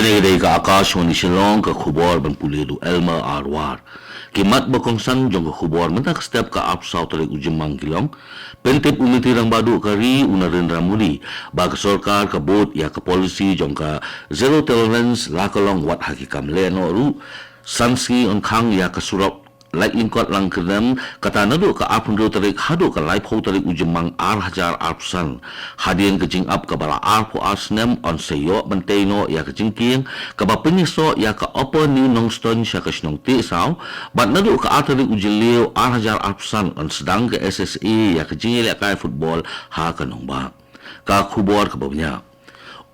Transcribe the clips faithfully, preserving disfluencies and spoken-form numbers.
Kane ka dei ka Akashvani Shillong, ka khubor ban pule da u Elmer Arwar. Ki mat ba kongsan jong ka khubor mynta ka step ka arphew saw tarik u Jymmang ki long: Pyntip u Myntri Rangbah Duh ka ri u Narendra Modi ba ka sorkar ka bud ïa ka policy jong ka zero tolerance la ka long wat ha ki kam lehnoh ruh. San sngi yn khang ïa ka surok laitlyngkot Langkyrdem, kata naduh ka arphew hynriew tarik haduh ka laiphew tarik u Jymmang ar hajar arphew san. Hadien ka jingap kaba la arphew ar snem, yn sa ïoh ban tei noh ïa ka jingkieng kaba pynïasoh ïa ka Upper New Nongstoiñ sha ka shnong Tehsaw, bad naduh ka ar tarik u Jylliew ar hajar arphew san yn sdang ka S S A ïa ka jingïalehkai football ha ka nongbah. Ka khubor kaba bniah.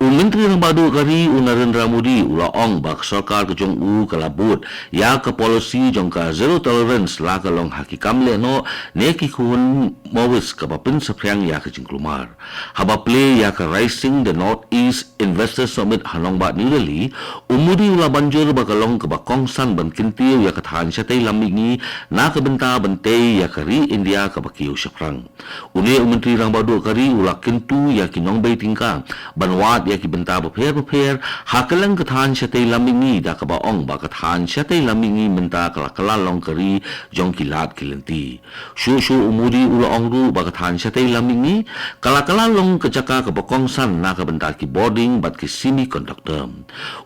U Myntri Rangbah Duh ka ri u Narendra Modi u la ong ba ka sorkar ka jong u ka la bud ïa ka policy jong ka zero tolerance la ka long ha ki kam lehnoh ne ki khun mawis kaba pynsaphriang ïa ka jingkulmar. Haba plie ïa ka Raising the Northeast Investor Summit ha nongbah New Delhi, u Modi u la ban jur ba ka long kaba kongsan ban kyntiew ïa ka thaiñ shatei lam mihngi na ka bynta ban tei ïa ka ri India kaba kiew shaphrang. Une u Myntri Rangbah Duh ka ri u la kyntu ïa ki nongbei tyngka ban wad ïa ki bynta bapher bapher ha kylleng ka thaiñ shatei lam mihngi, da kaba ong ba ka thaiñ shatei lam mihngi mynta ka la kylla long ka ri jong ki lad ki lynti. Shuh shuh u Modi u la ong ruh ba ka thaiñ shatei lam mihngi ka la kylla long ka jaka kaba kongsan na ka bynta ki bording bad ki semiconductor.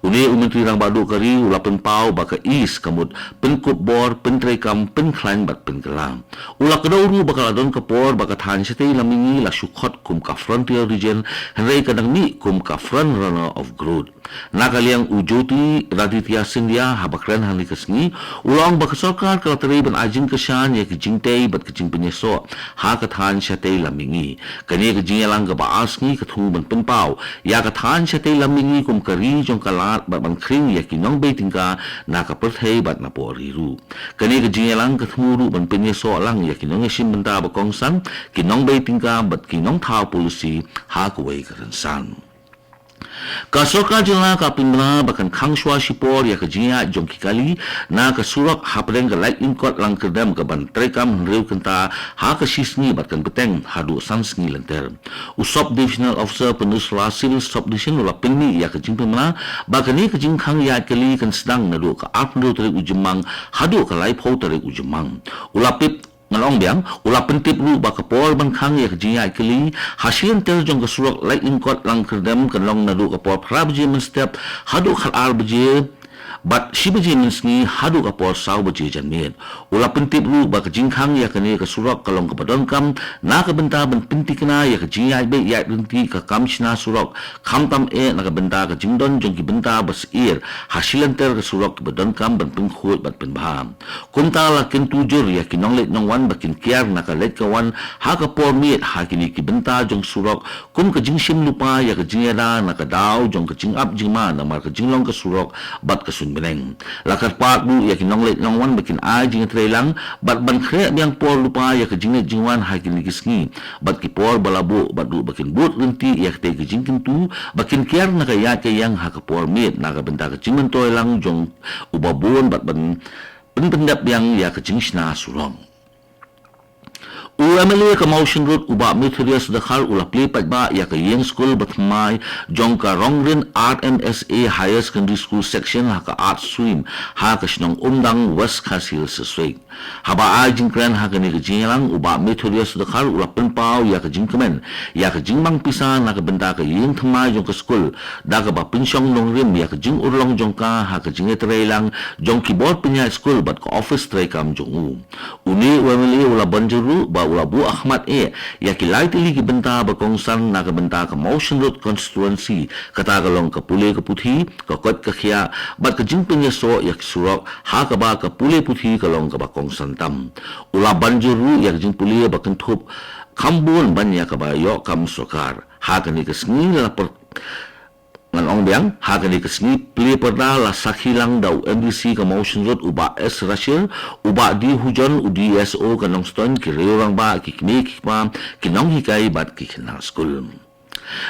Une u Myntri Rangbah Duh ka ri u la pynpaw ba ka East ka mut pynkup bor, pyntreikam, pynkhlaiñ bad pynkylla. U la kdew ruh ba ka la don ka por ba ka thaiñ shatei lam mihngi la shu khot kum ka frontier region, hynrei ka dang mih kum ka front runner of growth. Na ka liang u Jyotiraditya Scindia, haba kren ha kane ka sngi, u la ong ba ka sorkar ka la trei ban ai jingkyrshan ïa ka jingtei bad ka jingpynïasoh ha ka thaiñ shatei lam mihngi. Kane ka jingïalang kaba ar sngi ka thmu ban pynpaw ïa ka thaiñ shatei lam mihngi kum ka ri jong ka lad bad ban khring ïa ki nongbei tyngka na ka pyrthei bad napoh ri ruh. Kane ka jingïalang ka thmu ruh ban pynïasoh lang ïa ki nongïashim bynta ba kongsan, ki nongbei tyngka bad ki nongthaw policy ha kawei ka rynsan. Ka sorkar jylla ka pynbna ba kan khang shuwa shipor ïa ka jingïaid jong ki kali na ka surok hapdeng ka laitlyngkot Langkyrdem, ka ban treikam hynriew kynta ha ka shisngi bad kan bteng haduh san sngi lynter. U Sub Divisional Officer Pynursla Civil Sub Division u la pynmih ïa ka jingpynbna ba kane ka jingkhang ïaid kali kan sdang naduh ka arphew hynriew tarik u Jymmang haduh ka laiphew tarik u Jymmang. U la pynbna Ngan ong biang, u la pyntip ruh ba ka por ban khang ïa ka jingïaid kali ha shilynter jong ka surok laitlyngkot Langkyrdem kan long naduh ka por phra baje mynstep haduh khatar baje, bad shi baje mynsngi haduh ka por saw baje janmiet. U la pyntip ruh ba ka jingkhang ïa kane ka surok ka long kaba donkam na ka bynta ban pyntikna ïa ka jingïaid beit ïaid ryntih ka kam shna surok, khamtam eh na ka bynta ka jingdon jong ki bynta ba shyrkhei ha shilynter ka surok kiba donkam ban pynkhuid bad pynbha. Kumta la kyntu jur ïa ki nongleit nongwan ba kin kiar na ka leit ka wan ha ka por miet ha kine ki bynta jong surok, kum ka jingshim lypa ïa ka jingïada na ka daw jong ka jingap jingma namar ka jinglong ka surok bad ka suiñ bneng. La kyrpad ruh ïa ki nongleit nongwan ba kin ai jingïatreilang bad ban khreh biang por lypa ïa ka jingleit jingwan ha kine ki sngi bad ki por ba la buh, bad ruh ba kin bud ryntih ïa katei ka jingkyntu ba kin kiar na ka ïaid ka ïeng ha ka por miet na ka bynta ka jingmyntoi lang jong uba bun bad ban pynpyndep biang ïa ka jingshna surok. U M L A ka Mawshynrut u Bah Methodius Dkhar u la plie paidbah ïa ka ïing skul ba thymmai jong ka Rongrin R M S A Higher Secondary School Section ha ka Art Stream ha ka shnong Umdang, West Khasi Hills District. Haba ai jingkren ha kane ka jingïalang, u Bah Methodius Dkhar u la pynpaw ïa ka jingkmen ïa ka jingmang pisa na ka bynta ka ïing thymmai jong ka skul, da kaba pynshong nongrim ïa ka jingurlong jong ka ha ka jingïatreilang jong ki bor pynïaid skul bad ka ophis treikam jong u. Une u M L A u la ban jur ruh ba u la buh khmat eh ïa ki lai tylli ki bynta ba kongsan na ka bynta ka Mawshynrut constituency, kata ka long ka pule ka puthi, ka koit ka khiah bad ka jingpynïasoh ïa ki surok, ha kaba ka pule puthi ka long kaba kongsan tam. U la ban jur ruh ïa ka jingpule ba kynthup kham bun ban ïa kaba ïoh kam sorkar. Ha kane ka sngi la per Ngan ong biang, ha kane ka sngi plie pyrda la sakhi lang da u M D C ka Mawshynrut u Bah S Rashir, u Bah D Hujon, u D S O ka Nongstoiñ, ki riew rangbah, ki kmie ki kpa, ki nonghikai bad ki khynnah skul.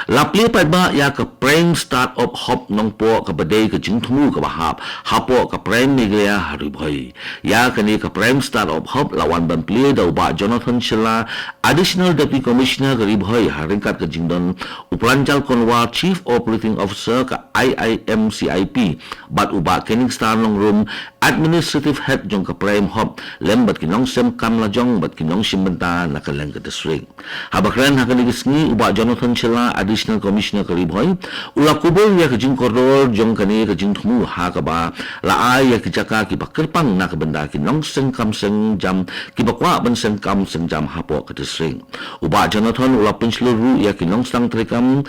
La plie paidbah ïa ka Prime Startup Hub Nongpoh kaba dei ka jingthmu kaba hap hapoh ka Prime Meghalaya ha Ri Bhoi. Ïa kane ka Prime Startup Hub la wan ban plie da u Bah Jonathan Shylla, Additional Deputy Commissioner ka Ri Bhoi, ha ryngkat ka jingdon u Pranjal Konwar, Chief Operating Officer ka I I M C I P, bad u Bah Kenningstar Nongrum, Administrative Head jong ka Prime Hub, lem bad ki nongseng kam lajong bad ki nongshim bynta na kylleng ka district. Haba kren ha kane ka sngi, u Bah Jonathan Shylla, Additional Commissioner ka Ri Bhoi, u la kubur ïa ka jingkordor jong kane ka jingthmu, ha kaba la ai ïa ki jaka kiba kyrpang na ka bynta ki nongseng kam seng jam kiba kwah ban seng kam seng jam hapoh ka district. U Bah Jonathan u la pynshlur ruh ïa ki nongseng treikam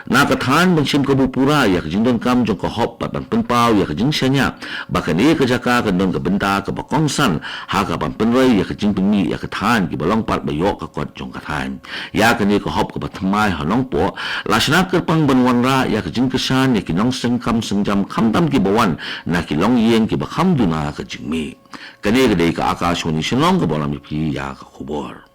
na ka thaiñ ban shim kabu pura ïa ka jingdonkam jong ka hub bad ban pynpaw ïa ka jingshaniah ba kane ka jaka kan don ka bynta kaba kongsan ha kaban pynroi ïa ka jingpynmih ïa ka thaiñ kiba long pat ba ïoh ka kot jong ka thaiñ. Ïa kane ka hub kaba thymmai ha Nongpoh la shna kyrpang ban wanrah ïa ka jingkyrshan ïa ki nongseng kam seng jam khamtam kiba wan na ki longïing kiba kham duna ka jingmih. Kane ka dei ka Akashvani Shillong kaba lam ïa phi ïa ka khubor.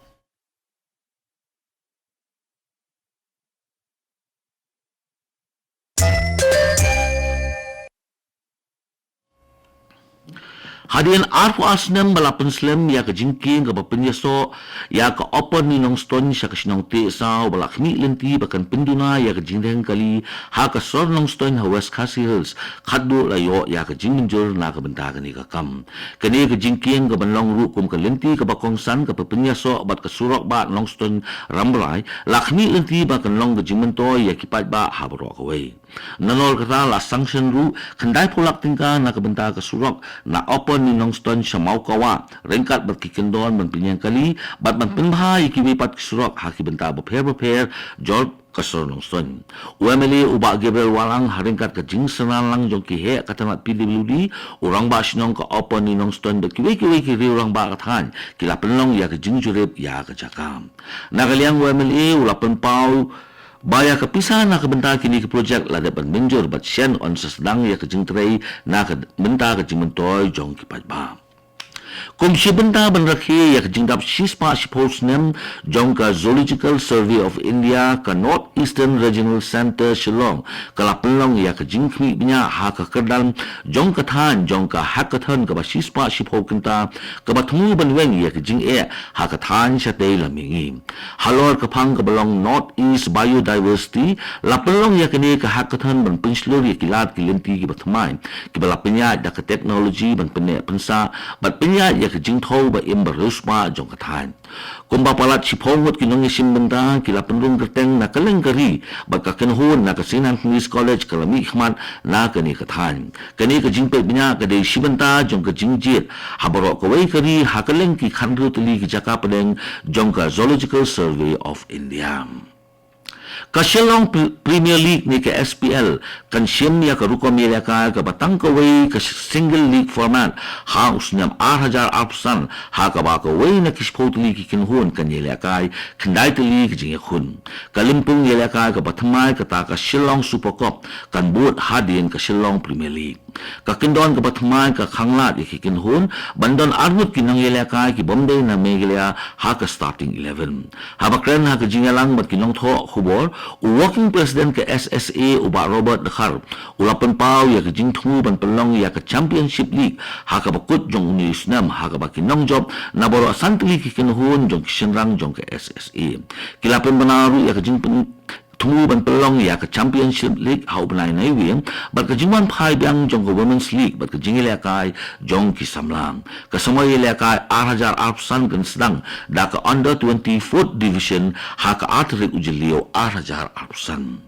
Hadien arphew ar snem ba la pynslem ïa ka jingkieng kaba pynïasoh ïa ka Upper Ninongstoin sha ka shnong Tehsaw ba la khmih lynti ba kan pynduna ïa ka jingdheng kali ha ka sor Nongstoin ha West Khasi Hills, khatduh la ïoh ïa ka jingmynjur na ka bynta kane ka kam. Kane ka jingkieng kaban long ruh kum ka lynti kaba kongsan kaba pynïasoh bad ka surok bah Nongstoin Rambrai, la khmih lynti ba kan long ka jingmyntoi ïa ki paidbah ha baroh kawei. Nalor kata la sanction ruh khyndai phew lak tyngka na ka bynta ka surok na Upper Ninongstoin sha Mawkawa, ryngkat bad ki kyndon ban pynïeng kali bad ban pynbha ïa kiwei pat ki surok ha ki bynta bapher bapher jong ka sor Nongstoin. U M L A u Bah Gabriel Wahlang ha ryngkat ka jingsynran lang jong ki heh ka tnat P W D, u rangbah shnong ka Upper Ninongstoin bad kiwei kiwei ki riew rangbah ka thaiñ ki la pynlong ïa ka jingjurip ïa ka jaka. Na ka liang u M L A u la pynpaw ba ïa ka pisa na ka bynta kine ki projek la dep ban mynjur bad shen yn sa sdang ïa ka jingtrei na ka bynta ka jingmyntoi jong ki paidbah. Kum shi bynta ban rakhe ïa ka jingdap shispah shiphew snem jong ka Zoological Survey of India, ka North Eastern Regional Centre Shillong ka la pynlong ïa ka jingkhmih bniah ha ka kyrdan jong ka thaiñ jong ka hackathon kaba shispah shiphew kynta kaba thmu ban weng ïa ka jingeh ha ka thaiñ shatei lam mihngi. Halor ka phang kaba long North East Biodiversity, la pynlong ïa kane ka hackathon ban pynshlur ïa ki lad ki lynti kiba thymmai kiba la pynïaid da ka technology ban pynneh pynsah bad pynïaid ïa ka jingthew ba im ba riewspah jong ka thaiñ. Kumba palat shiphew ngut ki nongïashim bynta ki la pynrung kyrteng na kylleng ka ri bad ka kynhun na ka Saint Anthony's College ka la mihkhmat na kane ka thaiñ. Kane ka jingpeit bniah ka dei shi bynta jong ka jingjied ha baroh kawei ka ri ha kylleng ki khathynriew tylli ki jaka pdeng jong ka Zoological Survey of India. Ka Shillong Pre-, Premier League ne ka S P L kan shim ïa ka rukom ïalehkai kaba tang kawei ka single league format ha u snem ar hajar arphew san, ha kaba kawei na ki shiphew tylli ki kynhun kan ïalehkai khyndai tylli ki jingïakhun. Ka lympung ïalehkai kaba thymmai kata ka Shillong Super Cup kan bud hadien ka Shillong Premier League. Ka kyndon kaba thymmai ka khanglad ïa ki kynhun ban don arngut ki nongïalehkai ki bym dei na Meghalaya ha ka starting eleven. Haba kren ha ka jingïalang bad ki nongthoh khubor, u Working President ka S S A u Bah Robert Dkhar u la pynpaw ïa ka jingthmu ban pynlong ïa ka Championship League ha kaba kut jong une u snem, ha kaba ki nongjop na baroh san tylli ki kynhun jong ki shynrang jong ka S S A ki la pynbna ruh ïa ka jingpyn thmu ban pynlong ïa ka Championship League ha u bnai Naiwieng bad ka jingwan phai biang jong ka Women's League bad ka jingïalehkai jong ki samla. Ka samoi ïalehkai ar hajar arphew san kan sdang da ka Under twenty Fourth Division ha ka ar tarik u Jylliew ar hajar arphew san.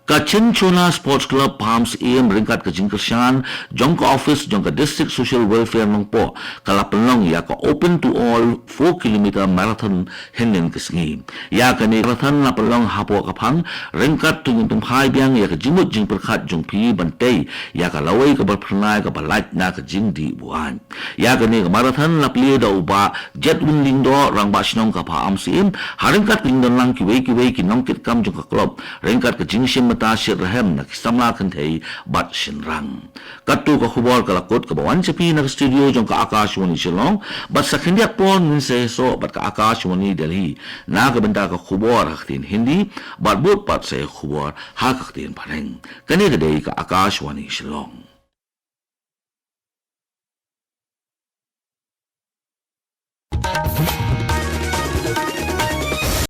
Ka Chinchona Sports Club Pahamsyiem ryngkat ka jingkyrshan jong ka office jong ka District Social Welfare Nongpoh ka la pynlong ïa ka Open to All four kilometer marathon hynnin ka sngi. Ïa kane ka marathon la pynlong hapoh ka phang ryngkat to ngin pynphai biang ïa ka jingmut jingpyrkhat jong phi ban tei ïa ka lawei kaba phyrnai kaba lait na ka jingdih buaid. Ïa kane ka marathon la plie da u Bah Jedwin Lyngdoh, Rangbah Shnong ka Pahamsyiem, ha ryngkat ka jingdon lang kiwei kiwei ki nongkitkam jong ka club ryngkat ka jingshim bynta shitrhem na ki samla kynthei bad shynrang. Katto ka khubor ka la kut kaba wan sha phi na ka studio jong ka Akashvani Shillong, bad sa khyndiat por ngin sa ïasoh bad ka Akashvani Delhi na ka bynta ka khubor ha ka ktien Hindi, bad bud pat sa ïa ka khubor ha ka ktien Phareng. Kane ka dei ka Akashvani Shillong.